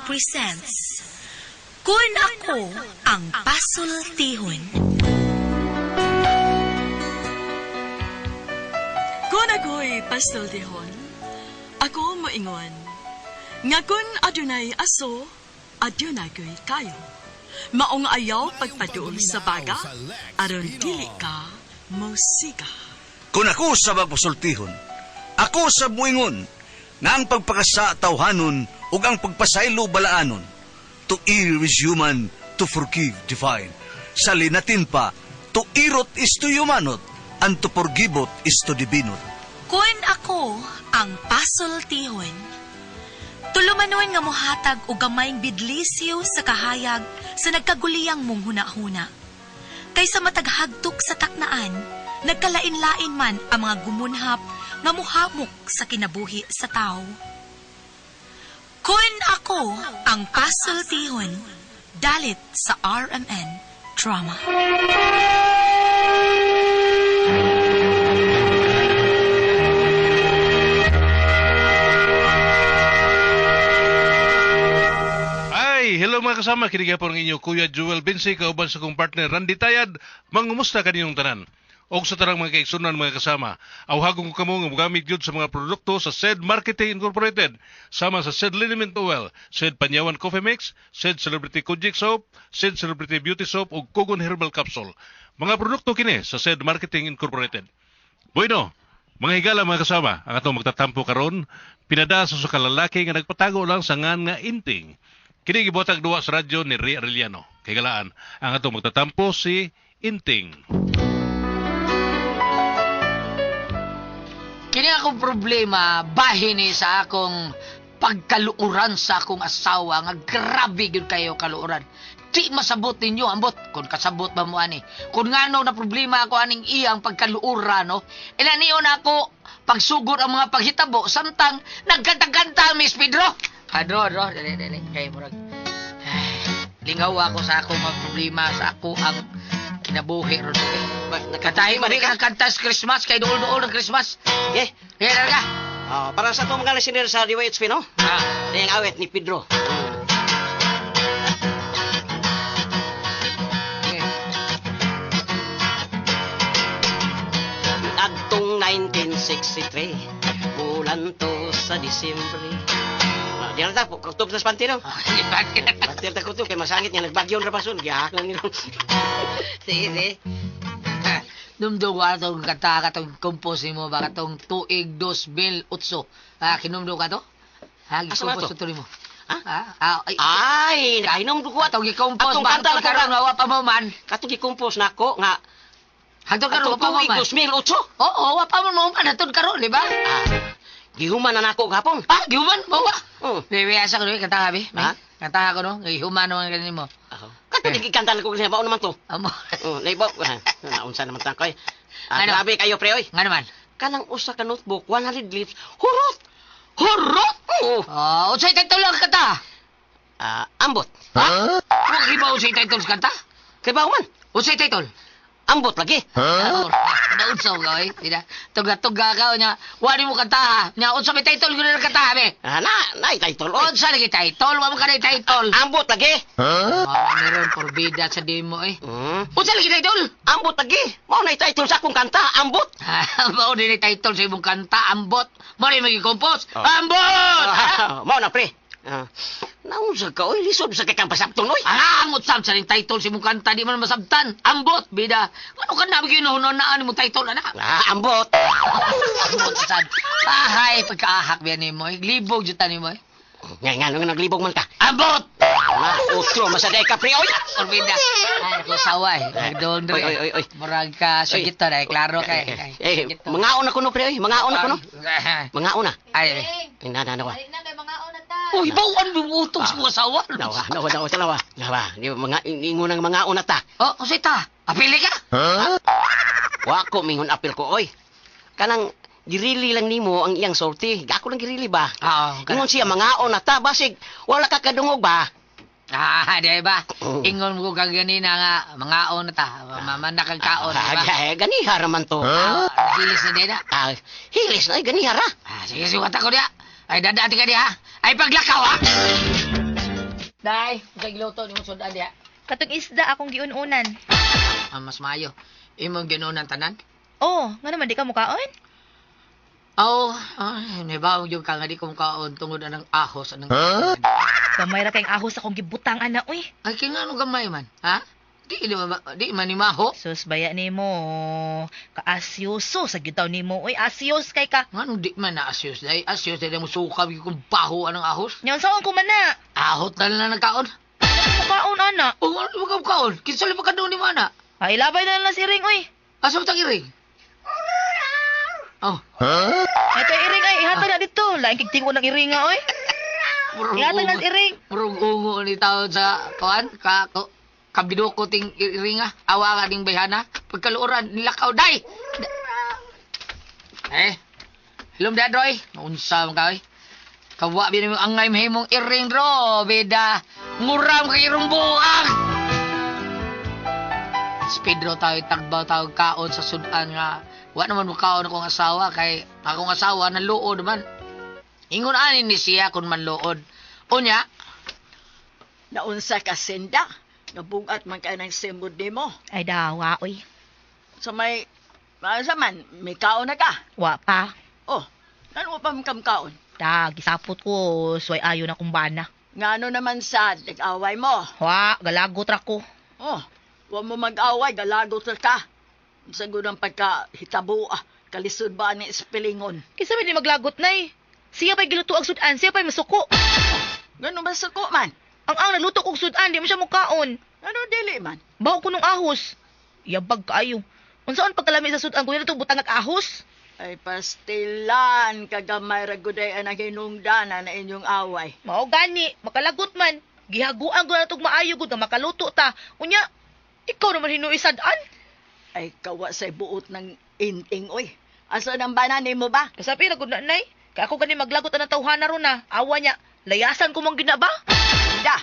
presents Kun Ako Ang Pasultihon. Kung ako'y pasultihon, ako moingon, nga kun adunay aso, adunay ko'y kayo. Maong ayaw pagpaduol sa baga, aron dili ka mosiga. Kung ako sa magpasultihon, ako sa muingon, nga ang pagpakasa tawhanon ug ang pagpasaylo balaanon. To err is human, to forgive divine. Sa linatin pa, to irot is to humanot, and to forgiveot is to divinot. Kun ako ang pasultihon. Tulumanon nga mohatag og gamayng bidlisyo sa kahayag sa nagkaguliyang mong hunahuna. Kaysa mataghagtok sa taknaan, nagkalain-lain man ang mga gumunhap nga muhamok sa kinabuhi sa tao. Kun ako ang pasultihon, dalit sa RMN Drama. Ay, hello mga kasama. Kini gyapon ang inyo Kuya Joel Binsi kauban sa kong partner Randy Tayad. Mangumusta kaninyong tanan? Og sa tanang mga kaigsunan mga kasama, awhagon ko kamo nga mogamit gyud sa mga produkto sa SED Marketing Incorporated, sama sa SED Liniment Oil, SED Panyawan Coffee Mix, SED Celebrity Kojik Soap, SED Celebrity Beauty Soap ug Kogon Herbal Capsule. Mga produkto kini sa SED Marketing Incorporated. Bueno, mga higala mga kasama, ang atong magtatampo karon pinada sa usa ka lalaki nga nagpatago lang sa ngan nga Inting. Kini gibuhatag duwa sa radyo ni Ria Arellano. Kay galaan, ang atong magtatampo si Inting. Kini akong problema, bahin ni sa akong pagkaluoran sa akong asawa nga grabe gyud kayo kaluoran. Di masabot ninyo ambot kung kasabot ba mo ani. Kung ngano na problema ako aning iyang pagkaluoran no. Inaniyon ako pagsugod ang mga paghitabo samtang nagkanta-kanta Miss Pedro. Adro, adro, dali, dali, kay murag. Ay, lingaw ako sa akong mga problema sa ako ang kinabuhi ron. Katahi mo rin ang kanta sa Christmas kay duol-duol ng Christmas. Okay. Eh, larga. Para sa itong mga listener sa DYHP, no? Ah, Ito yung awit ni Pedro. okay. Adtong 1963, bulan to sa Disyembre. Di na ta, kutob sa panty, no? Panty na ta kutob, kay masangit nga, nagbagyo na rapason. Gihak lang nila. Sige, sige. Numdog ka itong kanta ka itong compose mo ba katong tuig 2008. Ah, kinumdog ka to? Ha, Asa man gi-compose to? to nimo. Ha? Ah, ah, ay, Ay, nakainom ko. Atong gi-compose Atong ba? kanta Atong na ko karon wa pa mo man. Katong gi-compose nako nga Hantod karon atong wa pa mo tuig man. 2008. Oo, wa pa mo man hantod karon, di ba? Ah, gihuman na nako gahapon. Ah, gihuman mo ba? Oh. Bebe, asa ko kanta ka, be. Ha? Kanta ko no, gihuman naman ganin mo. Ako. Katong gikanta na ko kasi bao naman to. Amo. Oh, naibaw. Naunsa naman ta koy. Ah, Ano? grabe kayo pre oy. Nga naman. Kanang usa ka notebook, 100 leaves. Hurot. Hurot! Oo. Oh, unsay title ang kanta? Ah, ambot. Ha? Wa giba unsay title sa kanta? Kay bao man. Unsay title? Ambot lagi. Huh? Naunsaw ka, oy. Tina, tuga-tuga ka, nya. Wa ni mo kanta, ha? Nya, unsa may title gyud na kanta, ha, be? Ah, na, na title oy. Unsa lagi title? Wa mo ka na title. Ambot lagi. Ah, meron porbida sa demo, eh. Unsa lagi title? Ambot lagi. Mao na title sa akong kanta, ambot. Ah, mao din title sa imong kanta, ambot. Mao ni magi-compose. Oh. Ambot! Ah, mao na pre. Ah, naunsa ka oy, lisod sa kay kang pasabton oy. Ah, ang utsam sa ning title sa imong kanta di man masabtan. Ambot, bida. Ano ka na ginuhunonaan imong title ana? Ah, ambot. Ambot sad. Ahay, pagkaahak biya nimo. eh. Libog jud ta nimo. eh. Nga nga nung naglibog man ka. Ambot! Ah, otro masaday ka pre oy. Orbida. Ay, ako saway. Doon Oy, oy, oy, oy. Murag ka sa Oy. gito na, klaro kay. Eh, mangaon ako no pre oy, mangaon ako no. Mangaon na. Ay, Ay, na na na. Dali na kay mga una ta. uy, bawaan mo utog sa mga sawa. Nawa, nawa, nawa, nawa. Nawa, di mga ingon ang mga una ta. Oh, unsay ta? Apili ka? Wa ko mingon apil ko oy. Kanang girili lang nimo ang iyang sulti. Gako lang girili ba? Ah, Ingon siya mangaon na ta basig wala ka kadungog ba? Ah, di ba? Oo. Ingon mo kag ganina nga mangaon na ta. Mamana kag kaon, di ba? Ah, ganiha ra man to. Ah, hilis na din na. Ah, hilis na ay ganiha ra. Ah, sige, sige, ko diya. Ay, dadati ka diha. Ay, paglakaw, ha? Day, unsay giluto nimo sudan diha? Katong isda akong giun-unan. Ah, mas maayo. Imong ginunan tanan? Oh, nga naman di ka mukaon? Aw, ay, nibaw yung ka nga di ko mukaon tungod anang ahos anang. Huh? Gamay ra kayong ahos akong gibutang ana uy. Ay, kaya nga ano gamay man, ha? Di man ni maho. Sus baya nimo. Kaasyoso sa gyud taw nimo uy, asyos kay ka. Nga nung di man na asyos, day, asyos, day mo suka, kung baho anang ahos. Nya unsaon ko man na? Ahot na lang nagkaon. Mukaon ana. O, ano mo kaon? Kinsa pa ka doon ni mo, ana? Ay labay na lang si Ring uy. Asa mo iring? Oh, Ay kay iring ay ihatag na dito. Laing kig tingo ng iringa oy. murag Ihatag na ungo. si iring. Murag ungo ni taon sa kuan ka ko kabiduko ting iringa awa ka ding bayhana pagkaluoran nilakaw day. Eh. Hilom da droy, unsa man ka oy? Kawa bi nimo angay mahimong iring ro, bida. Muram kay irong buang. Si Pedro tayo tagbaw tayo kaon sa sudan nga wa naman mo kaon akong asawa kay akong asawa naluod man. Ingon ani ni siya kun manluod. Unya, Naunsa ka senda. Nabugat man ka ng simod nimo. Ay dawa uy. Sa may, asa man, may kaon na ka. Wa pa. Oh, ano pa man kam kaon? Da, gisapot ko suway ayo na kumbana. Ngano naman sad, nag-away mo. Wa, galagot ra ko. Oh, wa mo mag-away, galagot ra ka. Sa ang pagka hitabo ah, kalisod ba ni ispilingon. Kinsa man di maglagot nay? Siya pa'y giluto ang sudan, siya pa'y masuko. Ngano ba suko man? Ang nagluto kog sudan, di mo siya mukaon. Ano dili man? Baho ko nung ahos. Yabag kaayo. Unsaon pagkalami sa sudan ko dito butang ag ahos? Ay pastilan, kagamay ra guday ang hinungdanan na inyong away. Mao gani, makalagot man. Gihaguan ko na tog maayo gud nga makaluto ta. Unya, ikaw naman hinuisad-an. Ay kawa sa buot ng inting oy. Asa nang bana nimo ba? Kasabi ra gud na nay. Kay ako gani maglagot ang tawhana ron na. Awa niya, layasan ko man gina ba? Da.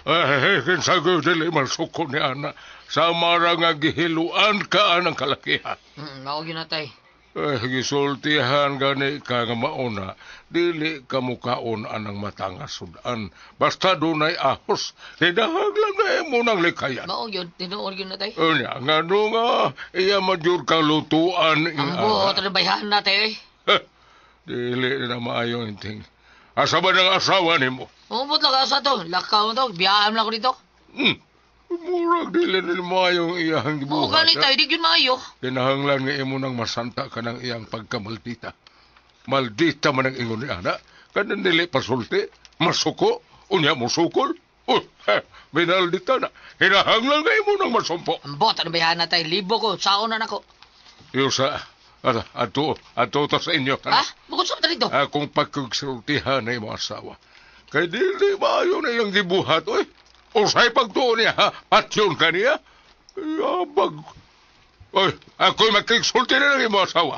Ay, kinsa ko dili man suko ni ana. Sa mara nga gihiluan ka anang kalakihan. Mao gyud na tay. Eh, gisultihan gani ka nga mauna, dili ka mukaon anang matanga sudan. Basta dunay ahos, tidahag lang na imo nang likayan. Mao gyud, tinuod gyud na tay. Unya, nga no nga, iya madyur ka lutuan. Ang buot na bayhana tay oy. Eh, dili na maayo inting. Asa ba ng asawa nimo? Umot lang asa to, lakaw to, biyaan lang ko dito. Murag dili na maayong iyang Oo gibuhat. gani tay, di gyud maayo. Kinahanglan nga imo nang masanta ka ng iyang pagkamaldita. Maldita man ang ingon ni ana. Kanang dili pasulti, masuko, unya musukol. Oh, ha, binaldita na. Hinahanglan nga imo nang masumpo. Ang buot na bayhana tay, libo ko, saon na nako. Yusa, ato, ato ta sa inyo. Ha? Bukod sa dito. Akong pagkagsultihan na imo asawa. Kay dili maayo na iyang gibuhat, oy. Usay pagtuon niya, ha? Patyon ka niya. Yabag. Oy, ako'y makigsulti na ng imo asawa.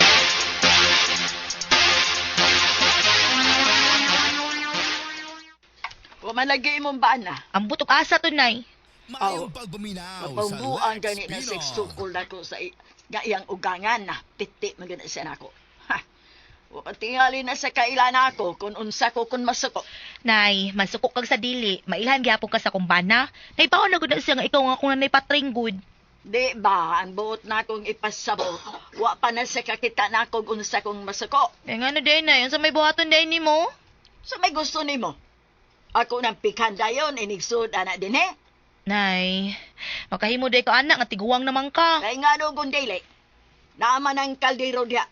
Wa man lagi imong bana. Ang butok asa to nay. Oo. Mapambuan gani na sigsukol na ko sa nga iyang ugangan na piti man gani siya nako. Ha. Wa pa tingali na sa kailan ako kung unsa ko kung masuko. Nay, masuko kag sa dili, mailhan gyapon ka sa kumbana. Naipaon na gud na siya nga ikaw nga akong nanay patring gud. Di ba ang buot na akong ipasabot. Wa pa na sa kakita na ako kung unsa kong masuko. Eh ngano day nay, unsa may buhaton day nimo? So may gusto nimo. Ako nang pikhan dayon inigsud ana dinhi. Nay, makahimo day ka anak nga tiguang naman ka. Kay ngano kung dili. Naaman ang kaldero diha.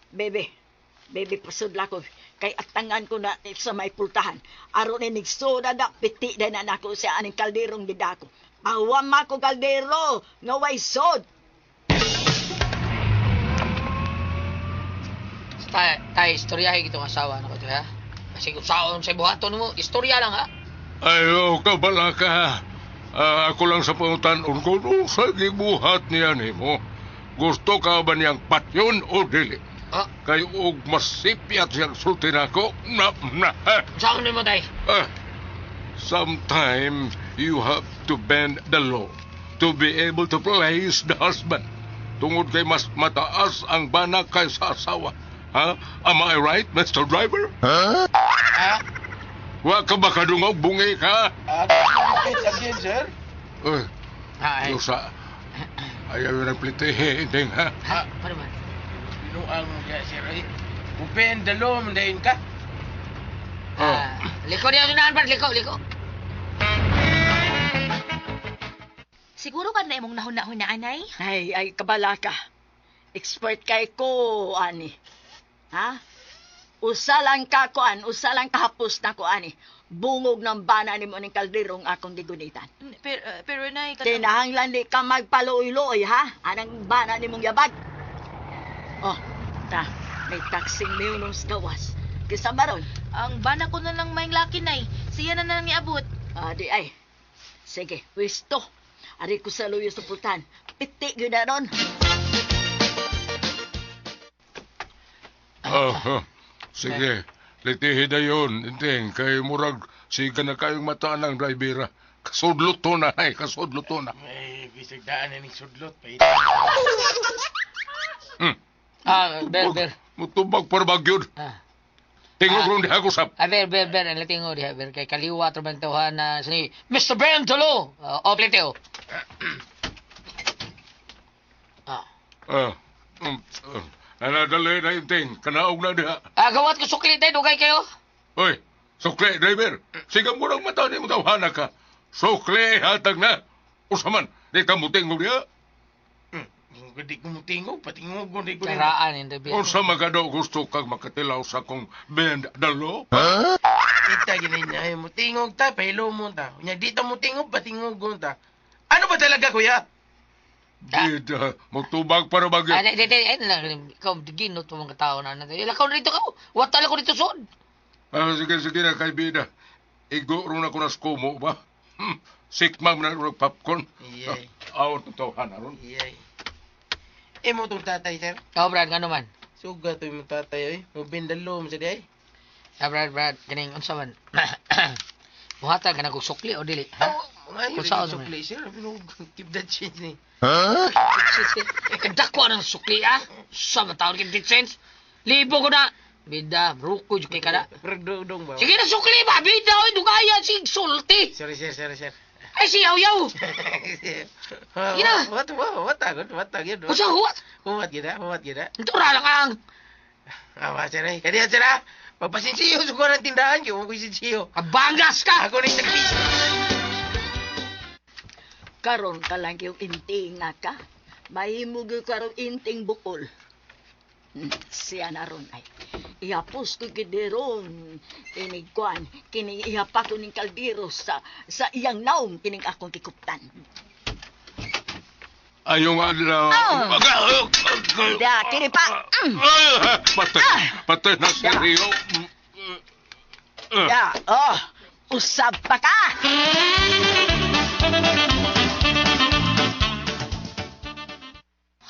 Bebe, bebe pasudla ko. Kay atangan ko na sa may pultahan. Aron ni nigsuda da, piti da na nako sa aning kalderong gidako. Awam ako kaldero, nga way sod. Tay, tay, istoryahe kitong asawa nako to ha. Kasi kung saon sa buhaton mo, istorya lang ha. Ayaw ka bala ka. Ah, ako lang sa pangutan-on kung unsa gibuhat niya nimo. Gusto ka ba niyang patyon o dili? Ah, Kay og masipyat siyang sulti nako. Na, na. saon nimo tay? Ah, sometime you have to bend the law to be able to place the husband. Tungod kay mas mataas ang bana kaysa asawa. Ha? Am I right, Mr. Driver? Ha? Wa ka ba kadungog, bungi ka? Ah, again, sir? Uy, Ay. Lusa. Ayaw yung nagplitehe, Inting, ha? Ha? Ano man? Binuang mo kaya, sir. Ay, upen, dalo, mandayin ka. Oh. Ah, liko niya sunahan, Brad. Liko, liko. Siguro ka na imong nahuna-hunaan ay? Ay, ay, kabala ka. Expert kay ko, ani. Ha? Usa lang ka kuan, usa lang kahapos na ko, ani. Bungog ng bana ni mo ning kalderong akong gigunitan. Pero, pero nay, Tinahanglan di ka magpaluoy-luoy, ha? Anang bana ni mong yabag. Oh, ta, may taxing minus gawas. Kisa maron. Ang bana ko na lang may laki nay. Siya na nang iabot. Ah, di ay. Sige, pwesto. Ari ko sa luyo sa pultan. Piti gyud na ron. Oh, oh. Sige, litihi na yun, Inting. Kay murag, sige na kayong mata ng drivera. Kasudlot to na, ay, kasudlot to na. Ay, bisag daan na ning sudlot. Pahit. Hmm. Ah, ber, ber. Mutubag para yun. Ah. Tingog Ah. ron diha ko sab. Ah, ber, ber, ber. Ang latingo diha, ber. Kay kaliwa, trabantuhan na si Mr. Ben Tolo. Oh, pliteo. Ah. Ah, ah. Nanadali na, Inting. Kanaog na diha. Ah, gawat ko sukli tayo. Dugay kayo. Hoy, sukli, driver. Sige mo lang mata ni mo tawhana ka. Sukli, hatag na. Usaman, di ka mutingog diha. Di ko mutingog, patingog ko, di ko. Karaan, hindi, ber. Unsa magado gusto kag makatilaw sa kong bend dalo? Kita gini niya, ay, mutingog ta, pahilo mo ta. Nya di ta mutingog, patingog ko ta. Ano ba talaga, kuya? Ah. Di, da, mutubag para bagyo. Ah, di, di, di, ay, lang, ikaw, ginot mo mga tao na. Ilakaw na dito ka. Wata lang ko dito soon. Ah, sige, sige na, kaibida. Igo ron ako na skumo ba? Sikmam na ron popcorn. Iyay. Awon itong tawhana ron. Iyay. Imo tong tatay, sir. Oh, Brad, nga naman. Suga to imong tatay, oy. Mubindalo mo sa di ay. Ah, Brad, Brad, kaning unsa man. Muhatag ka na kog sukli o dili, ha? Ay, Kung saan man. sukli, sir. Pero keep that change ni. Kadako ang sukli, ah. Sa matawag kay sense. Libo ko na. Bida, ruko jud kay kada. Pero dong ba? Sige na sukli ba, bida oy dugaya sig sulti. Sorry, sir, sorry, sir. Ay si yaw yaw. Sige na. What, what, what, what, what, what, Unsa huwat? Huwat gina, huwat gina. Tura lang ang Awa, sir, ay. Kaniya, sir, ah. Pagpasinsiyo, suko ng tindahan. Kaya mo ko sinsiyo. Abangas ka. Ako na yung Karon ka lang yung inting nga ka. Mahimo gyud karon inting bukol. Siya na ron ay. Ihapos ko gid ron. Inig kuan, kini ihapa ko ning kaldero sa iyang naom kining akong kikuptan. Ayong adlaw. Ah. Da, kini pa. Ah, patay, patay na si Rio. Ah. Da, oh, usab pa ka.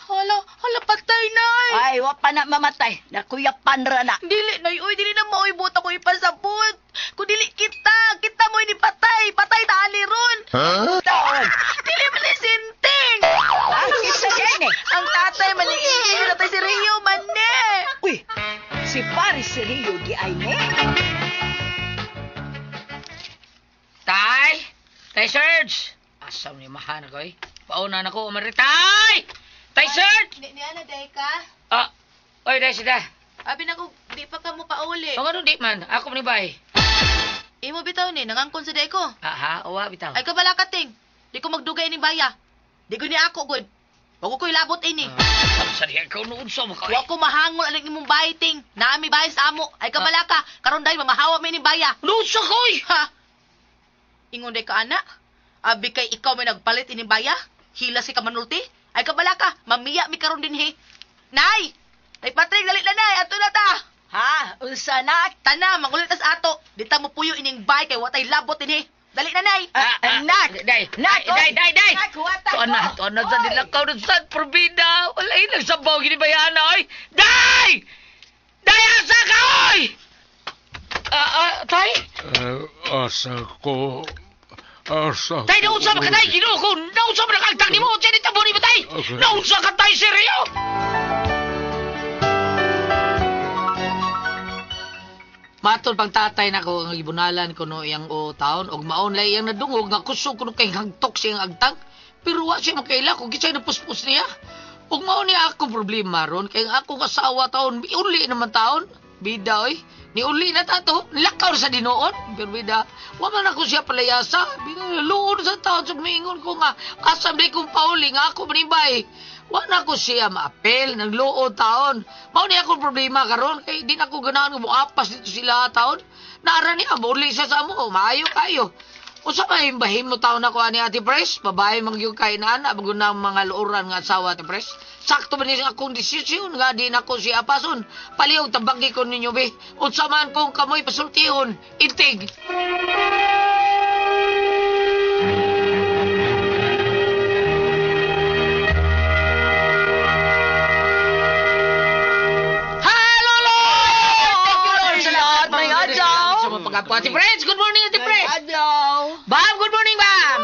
Hala, hala, patay nay. Ay, wa pa na mamatay. Nakuyapan ra na. Dili nay, oy, dili na maoy buot ako ipasabot. Kung dili kita, kita mo ni patay, patay ta ani ron. Taon. Dili man ni sinting. Ah, kinsa yan eh. Ang tatay man ni tatay si Rio man ni. Uy, si Paris si Rio di ay ne. Tay! Tay Serge! Asa mo ni mahan ako eh. Pauna na ko, umari. Tay! Tay Serge! Ni ana day ka. Ah, oy, day sida. Abi nako, di pa ka mo pauli. Ang ano di man, ako ni bay. Imo bitaw ni nangangkon sa day ko. Ah, ha, uwa bitaw. Ay kabala kating. Di ko magdugay ning baya. Di ko ni ako gud. Wa ko ko'y labot ini. Ah, sa diya ikaw noon sa mga Wa ko mahangol aning imong bahay ting. Naami bahay sa amo. Ay kabala ka. Karon day mamahawa mi ning baya. Noon sa koy! Ha? Ingon day ka ana. Abi kay ikaw may nagpalit ining baya. Hila si kamanulti. Ay kabala ka. Mamiya mi karon dinhi. Nay! Nay Patrick, dali na nay. Ato na ta. Ha, unsa na? Tana, mangulit tas ato. Di ta mo puyo ining bay kay watay labot dinhi. Dali na nay. Ah, anak. Day, Nak, day, day, day, day! Nak, huwata Tuan na, ko. tuan na sa Oy. nilakaw ng San Provida. Wala yun, nagsabaw, ginibayaan na, oy! Day! Day, asa ka, oy! Ah, ah, tay? Asa ko. Asa Tay, naunsa ba ka, tay? Ginoo ko, naunsa ba nakagtang ni mo? Siya ni tabo ni ba, tay? Okay. Naunsa ka, tay, seryo? Matol pang tatay nako ang gibunalan kuno iyang o taon og maon lay iyang nadungog nga kusog kuno kay hagtok siyang agtang. Pero wa siya makaila kung kinsay napuspos niya. Ug mao ni ako problema ron kay ang akong asawa taon uli naman taon. Bida oy, ni uli na tato, lakaw sa dinoon. Pero bida, wa man ako siya palayasa. Bida, luon sa taon sa miingon ko nga asam di kong pauli nga ako manibay. Wa na ko siya maapel ng luod taon. Mao ni akong problema karon kay di na ko ganahan nga moapas dito sila taon. Naara niya uli siya sa amo, maayo kayo. Usa may bahim mo taon ako ani Ate Pres, babae man gyud kay na ana bago na mga luoran nga asawa Ate Pres. Sakto ba niya akong desisyon nga di na ko siya apason. Palihog tabagi ko ninyo be. Unsa man kung kamoy pasultihon, intig. Hello, Lord! Thank you, Lord! Salamat, May mga adlaw. Sa mga pag-apo. Ate Pres, good morning, Ate Pres! Adlaw. Bam, good morning, Bam!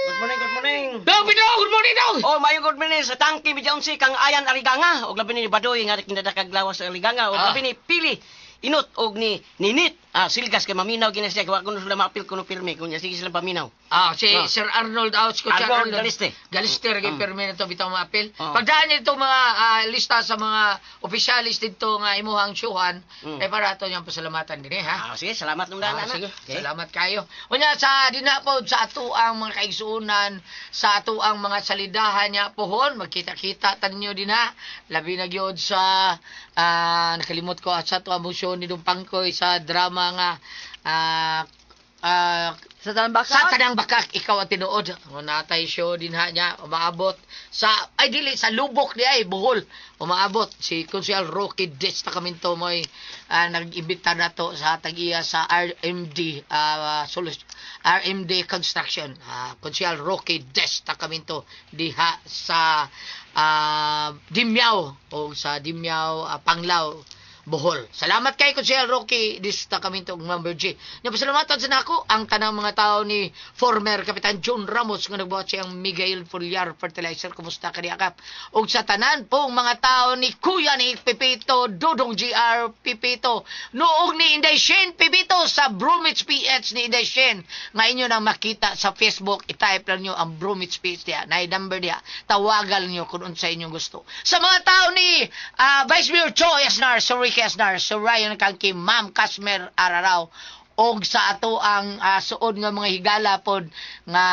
Good morning, good morning. Dong, Pino, good morning, Dong! Oh, maayong good morning sa tangki bidyaon si kang Ayan Ariganga og labi ni Badoy nga kinadakag lawas sa Ariganga og labi ni Pili Inot og ni Ninit Silgas kay maminaw gina siya wa kuno sila maapil kuno pirmi kunya sige sila paminaw. Si Sir Arnold Outs ko, Sir Arnold Galiste. Galiste kay pirmi na to bitaw maapil. Ah. Pagdaan niyo itong mga lista sa mga opisyalis dito nga imuhang syuhan, eh para ato niyang pasalamatan din eh, ha? Sige, salamat nung daan, Sige, Okay. salamat kayo. Unya sa dinapod sa ato ang mga kaigsuonan, sa ato ang mga salidahan niya pohon, magkita-kita tanyo din ha. Labi na gyud sa nakalimot ko at sa ato ang motion ni Dong Pangkoy sa drama nga Sa Tanang Bakak? Sa Tanang Bakak, ikaw ang tinuod. Natay show din ha niya, umaabot sa, ay dili, sa lubok di ay, Bohol. Umaabot si Consuel Rocky Destacaminto mo'y nag-imbita na to sa tag-iya sa RMD, RMD Construction. Consuel Rocky Destacaminto diha sa Dimyao o sa Dimyao, Panglao, Bohol. Salamat kay Konsehal Rocky Destacaminto ug Member G. Napasalamatan sa nako ang tanang mga tao ni former Kapitan John Ramos nga nagbuhat siyang Miguel Fullar Fertilizer. Kumusta ka kap? Ug sa tanan pong mga tao ni Kuya ni Pepito, Dudong GR Pepito, noong ni Inday Shen Pepito sa Bromwich PH ni Inday Shen. Nga inyo nang makita sa Facebook, i-type lang nyo ang Bromwich PH diya, na number diya. Tawagan nyo kung unsa inyong gusto. Sa mga tao ni Vice Mayor Choi Esnar, Sir Ricky Esnar, Sir Ryan Kangki, Ma'am Casmer Ararao, og sa ato ang suod nga mga higala pod nga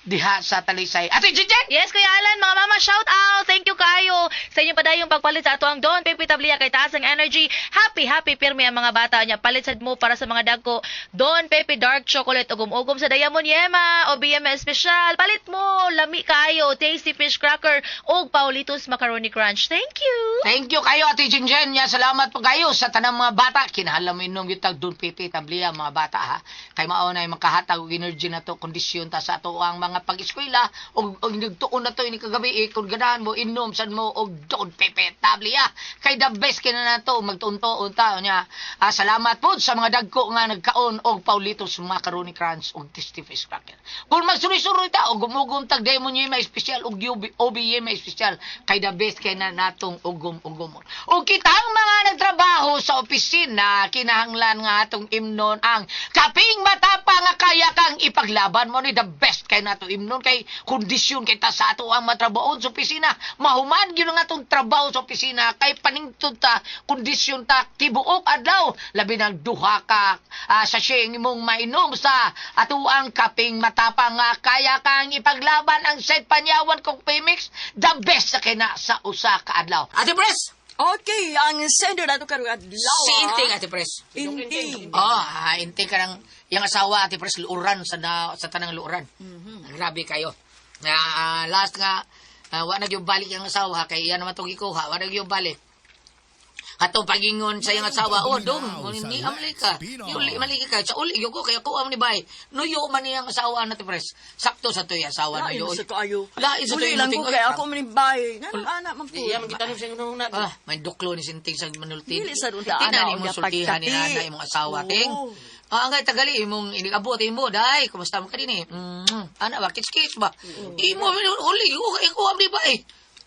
diha sa Talisay. Ate Jinjin! Yes, Kuya Alan, mga mama, shout out! Thank you kayo sa inyong padayong pagpalit sa ato ang Don Pepe Tablia kay taas ang energy. Happy, happy pirmi ang mga bata niya. Palit sad mo para sa mga dagko. Don Pepe Dark Chocolate ugom-ugom sa Diamond Yema o BMS Special. Palit mo, lami kayo, tasty fish cracker og Paulitos Macaroni Crunch. Thank you! Thank you kayo, Ate Jinjin. Ya, salamat po kayo sa tanang mga bata. Kinahanglan mo inom yung tag Don Pepe Tablia, mga bata ha. Kay mao na yung makahatag og energy na to, kondisyon ta sa ato ang mga pag-eskwela og og nagtuon na to ini kagabi eh, kung ganahan mo inom sad mo og Don Pepe Tablia. Kay the best kina na to magtuon-tuon ta nya. Salamat po sa mga dagko nga nagkaon og Paulitos Macaroni Crunch og Tasty Fish Cracker. Kung magsuri-suri ta og gumugom tag Demon Yema espesyal og OB Yema espesyal kay the best kay na natong ugom-ugomon. Og kitang mga nagtrabaho sa opisina kinahanglan nga atong imnon ang kaping matapang nga kaya kang ipaglaban mo ni the best kay nato imnon kay kondisyon kay ta sa ato ang matrabaho sa opisina. Mahuman gyud ang atong trabaho sa opisina kay paningtod ta kondisyon ta tibuok adlaw labi nang duha ka sa siyeng imong mainom sa ato ang kaping matapang nga kaya kang ipaglaban ang set panyawan kong Pemix the best sa kina sa usa ka adlaw. Ate Pres! Okay, ang sender nato karong adlaw. Si Inting, Ate Pres. Inting. Inting ka ng iyang asawa, Ate Pres, luuran sa tanang luuran. Grabe kayo. Last nga, wa na gyud balik ang asawa, kay iya naman itong ikuha, wa na gyud balik. Katong pagingon sa iyang asawa, oh, dong, ni amli ka. Ni mali ka. Sa uli, yuko, kaya kuha mo ni bay. Nuyo man niyang asawa na, Ate Pres. Sakto sa to'y asawa, Lain nuyo. sa kaayo. Lain sa Uli to'y lang ko muting- kaya ako man ni bay. Ngano anak man po. Iya man kita sa inyo na. May duklo ni Sinting sa manulti. Dili sa runta, Tingnan ana, imong og sultihan ni pagtati. nana imong asawa, ting. Oo. Ang tagali imong inigabot imo, day. Kumusta man ka din eh? Ana ba, kits-kits ba? Imo uli, iko am di ba eh.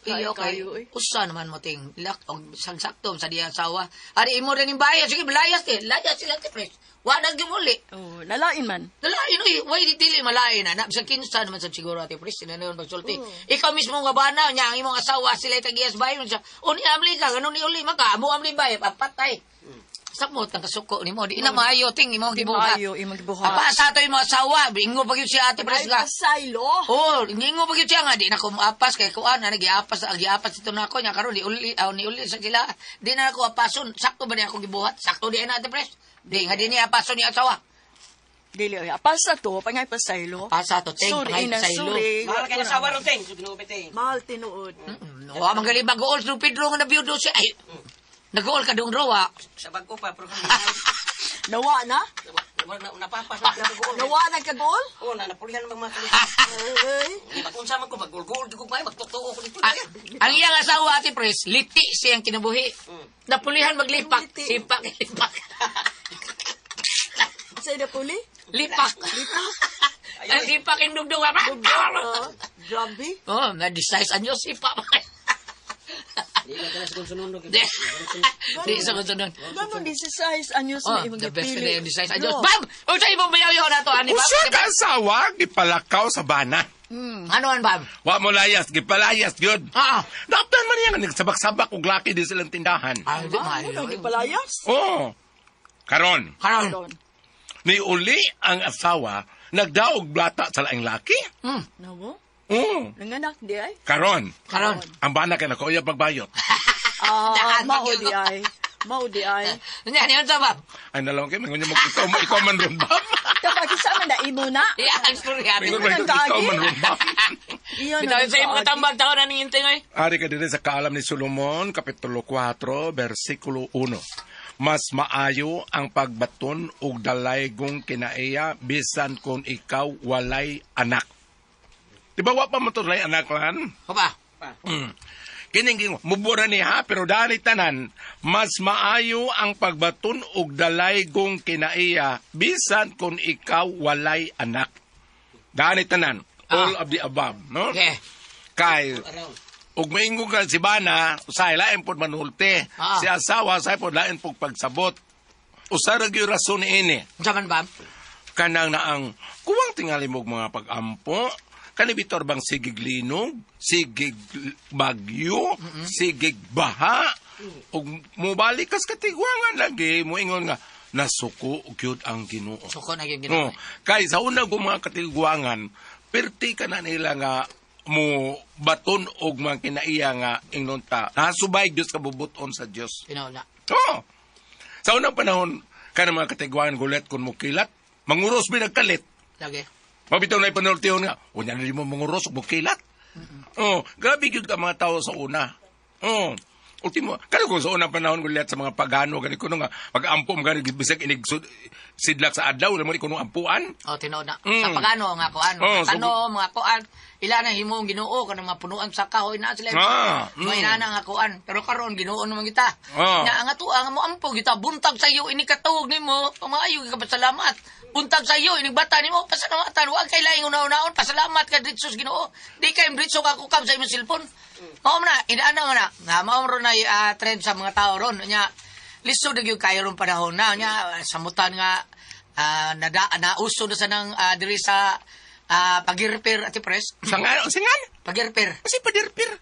Iyo Kayo, kay kayo, eh. usa naman mo ting lak og sagsakto sa diya asawa. Ari imo rin yung bayad sige layas ti, layas sila ti pres. Wa na gimuli. Oh, nalain man. Nalain oy, way di dili malain na. Bisan kinsa naman sa siguro ate pres sino pagsulti. Ikaw mismo nga bana nya ang imong asawa sila tagiyas bayo siya. Uni amli ka ganon ni uli maka amo amli bay patay. Samot ang kasuko nimo di na maayo ting imong Di gibuhat. maayo imong gibuhat. Apa sa ato imong asawa, bingo pa gyud si ate pres Ay, nga. pasaylo. Oh, ningo pa gyud siya nga di na ko maapas kay kuan ana giapas giapas ito na ako nya karon di uli aw ni uli sa sila. Di na ako apason. Sakto ba ni ako gibuhat? Sakto di na ate pres. Di nga di niya apason ni asawa. Dili oy. Pasa to, pangay pasaylo. Pasa to ting Sorry pangay na, sa ilo. sorry. Mahal kay asawa ron ting. So Ginoo ting. Mahal tinuod. Wa man gali bagool sa Pedro nga nabiyudo siya. Ay, nag-uol ka dong rowa. Sa bag-o pa pero Nawa na? na napapas na kag-uol. Nawa na kagol? Oh, na napulihan man mga kalit. Ay. Di ba kung sama ko magulgul di ko may magtotoo ko dito. Ah, ang iyang asawa ate pres, liti siyang kinabuhi. Napulihan maglipak, Liti. sipak, lipak. Sa ida puli? Lipak. Ang lipak yung dugdug. Oh, grabe. Oh, na-decide anyo sipa. Di na kana sa konsununog. Di. Di sa konsunon. Ganon di si size anyos Oh, na imong the best gipili. na yung decide anyo. No. Bam! Unsa imong bayaw na to ani bam? Usa ka asawa gipalakaw sa bana. Ano an bam? Wa mo layas, gipalayas gyud. Ah. Dapat man niya nga nagsabak-sabak og laki di silang tindahan. Ay, di Ah, maayo. ano gipalayas? Oh. Karon, Karon. Karon. ni uli ang asawa nagdaog blata sa laing laki. Nawo? Oh. Nanganak di ay? Karon, Karon. ang bana kay nakuya pagbayot. Ah, Daan, mao pag- di ay. Mao di ay. Nya niyon sa bam. Ay nalawang kay mangon mo ikaw mo ikaw man ron ba? Kapag isa man na imo na. Iya, ang story ate. Mingon man ikaw man ron ba? Iyon Bitaw sa imong katambag taon na ning inteng ay. Ari ka diri sa kaalam ni Solomon, Kapitulo 4, versikulo 1. Mas maayo ang pagbaton og dalaygong kinaiya bisan kung ikaw walay anak. Di ba wa pa man to walay anak lan? Opa. Kining gingo, mubura ni ha, pero dali tanan, mas maayo ang pagbaton og dalaygong kinaiya bisan kung ikaw walay anak. Dali tanan, all of the above, no? Okay. Kay ug maingon ka si bana, usay lain pod manulti. Ah. Si asawa say pod lain pod pagsabot. Usa ra gyud rason ini Unsa man bam? Kanang naang kuwang tingali mo og mga pag-ampo, kani bitor bang sigig linog, sigig bagyo, sigig baha, ug mobalik kas katigwangan lagi moingon nga nasuko gyud ang Ginoo. Suko na gyud Ginoo. No, kay sa una ko mga katigwangan, perti ka na nila nga mo baton og mga kinaiya nga ingnon ta. Nasubay Dios kabubuton sa Dios. Tinuod na. Oo. Sa unang panahon, kanang mga katigwangan gulet kung mukilat, manguros bi nagkalit. Lagi. Mabitaw na ipanultihon nga, unya na di mo manguros ug mukilat. Oh, grabe gyud ka mga tao sa una. Oh. Ultimo, kano kung sa unang panahon gulat sa mga pagano gani kuno nga pag-ampo mo gani bisag inig sidlak sa adlaw wala mo ni kuno ampuan. Oh, tinuod na. Mm. Sa pagano nga kuan, Oh, so- ano mga kuan, ila na himong Ginoo kanang mga punuan sa kahoy na sila. Ah, mm. Mga inana nga kuan, pero karon Ginoo naman kita. Ah. Na ang ato ang mo ampo kita buntag sa iyo ini katuog nimo, pamaayo ka pasalamat. Buntag sa iyo ini bata nimo pasalamatan, wa kay laing una-unaon pasalamat ka dritso sa Ginoo. Di kay dritso ka kukam sa imong cellphone. Mao man na, inaana man na. Na mao ron na trend sa mga tao ron nya. Lisod na gyud kayo ron panahon na nya samutan nga nada nauso na sa nang diri sa pagirper ati pres. Sangan, singan. Pagirper. Kasi padirpir.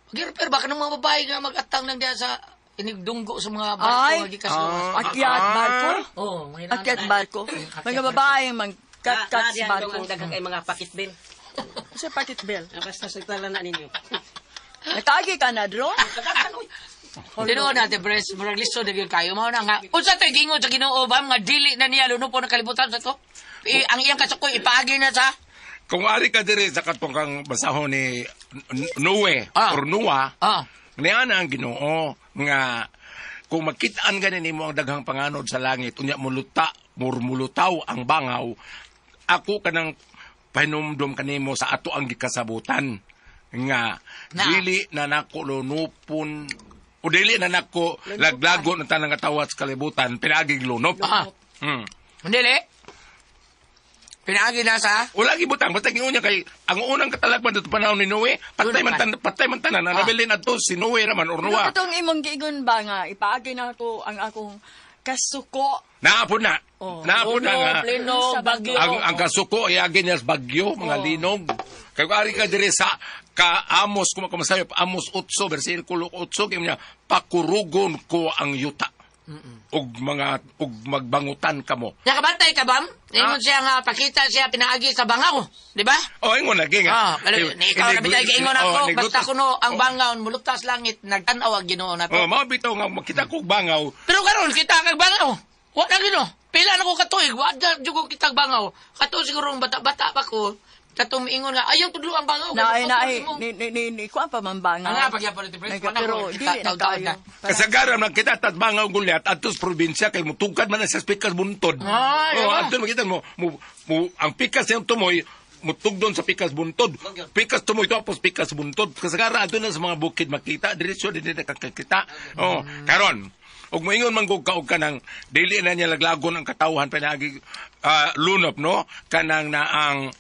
Pagirper baka ng mga babae nga magatang lang diya sa inigdunggo sa mga barko Ay. nga gikas luwas. Akyat barko. Oh, mga inana. Akyat barko. Mga babae mang kat-kat sa barko. Ang daghang kay mga pakit bill. Sa packet bill. Ah, basta sa tala na ninyo. Nakaagi ka na, Dro? Tinuod natin, pres, murag lisod na gyud kayo. Mao na nga. Unsa tay gingon sa Ginoo ba nga dili na niya luno po ng kalibutan sa to? Ang iyang kasukoy ipaagi na sa Kung ari ka diri sa katong kang basahon ni Noe or Noah, niana ang Ginoo nga kung makitaan gani nimo ang daghang panganod sa langit unya muluta murmulutaw ang bangaw, ako kanang pahinumdom kanimo sa ato ang gikasabutan nga Na. dili na nako lunupon o dili na nako laglago ng tanang katawa sa kalibutan pinaaging lunop. Ah. Dili. Pinaagi na sa Wala gibutang basta giingon niya kay ang unang katalagman dito panahon ni Noe, patay man tan patay man tanan, ang nabilin adto si Noe raman or Ano Noah. katong imong giingon ba nga ipaagi na ako ang akong kasuko. Naapon na. Oh. Naapon na nga. Pleno, bagyo. Ang kasuko iagi niya sa bagyo, mga linog. Kay kung ari ka diri sa ka Amos kung makumasayop Amos 8 bersikulo 8 kay niya pakurugon ko ang yuta. Ug mga ug magbangutan kamo. Nakabantay ka bam? Ingon siya nga pakita siya pinaagi sa bangaw, di ba? Oh, ingon lagi nga. Ah, pero ni ikaw na bitay giingon ako, Oh, nigluto- basta kuno ang bangaw mulutas langit nagtan-aw ang Ginoo nato. Oh, mao bitaw nga makita ko bangaw. Pero karon kita kag bangaw. Wa na Ginoo. Pila na ko katuig, wa na jud ko kitag bangaw. Kato siguro ang bata-bata pa ko. Katong miingon nga ayaw tudlo ang bangaw. Naay Kay naay mapasok mo. ni ni ni, ni kuan pa man ba nga. Ang pagyapon ni Prince, Nagka- wala pero ko dili kita na taon-taon kayo. na. Kasagaran man kita at bangaw gulyat adto sa probinsya kay mutugkad man sa pikas buntod. Ay, oh, ano? adto makita mo, mo, mo ang pikas niyang tumoy mutugdon sa pikas buntod. Pikas tumoy tapos pikas buntod. Kasagaran adto na sa mga bukid makita diretso dinhi nakakita. Oh, karon ug moingon man gud ka og kanang dili na niya laglagon ang katawhan pinaagi lunop no kanang naang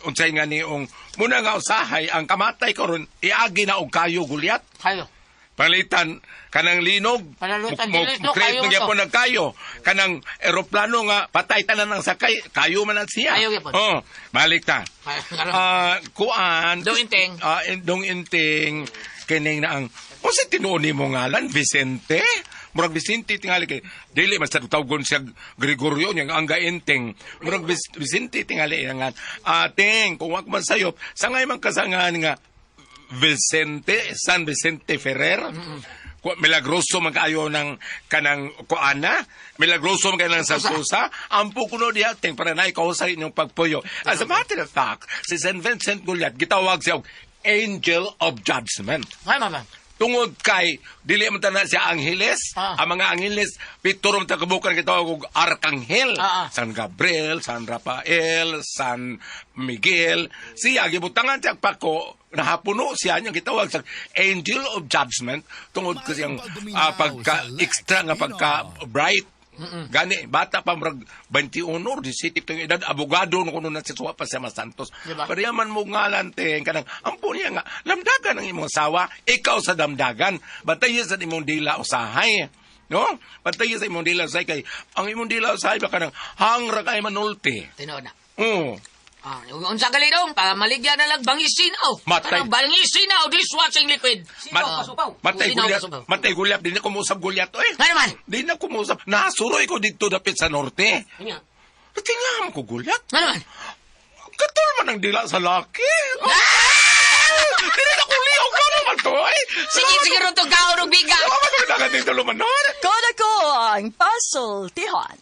unsay nga niong muna nga usahay ang kamatay karon iagi na og kayo gulyat. Kayo. Palitan kanang linog. Palalutan Mo- dilis, no? create Kayo na gyapon to. ng kayo. Kanang eroplano nga patay tanan ang sakay, kayo man ang siya. Kayo gyapon. Oh, balik ta. Kayo, karon. Kuan. Dong Inting. Dong Inting kining na ang unsa tinuod nimo ngalan Vicente? Murag Vicente tingali kay dili man sa tawgon siya Gregorio nya ang gainting. Murag Vicente tingali nga ating kung wa man sayop sangay man kasangan nga Vicente, San Vicente Ferrer. Milagroso man kaayo ng kanang kuana, milagroso man kaayo ng Santosa, ampo kuno diha ting para na ikaw sa inyong pagpuyo. As a matter of fact, si San Vincent Goliath gitawag siya og Angel of Judgment. Ay, mama. Tungod kay dili man tanan siya angheles, ang mga angheles pito ra man ta kabukan gitawag og arkanghel. San Gabriel, San Rafael, San Miguel. Siya gibutangan siya pako nahapuno siya niya gitawag sa Angel of Judgment tungod kasi ang pagka extra nga pagka bright. Gani bata pa murag 21 or 17 tuong edad abogado no kuno na si Suwa pa siya Mas Santos. Diba? Pero yaman mo ngalan te kanang ampo niya nga lamdagan ang imong asawa ikaw sa damdagan bantayan sa imong dila usahay. No? Bantayan sa imong dila usahay kay ang imong dila usahay baka nang hangra kay manulti. Tinuod na. Oo. Ah, unsa gali dong, para maligya na lang bangisinaw. Matay. Kanang bangisinaw, dishwashing liquid. Matay Sinaw, gulyat. pasupaw. Matay gulyat di na kumusab gulyat oy. Nga naman. Di na kumusab. Nasuroy ko dito dapit sa norte. Nga. Tingnan ko gulyat. Nga naman. Katol man ang dila sa laki. Dili na kuliog ka naman to ay. Sige, siguro to kaon og biga. Ako man dito lumanon. Koda ko ang pasultihan.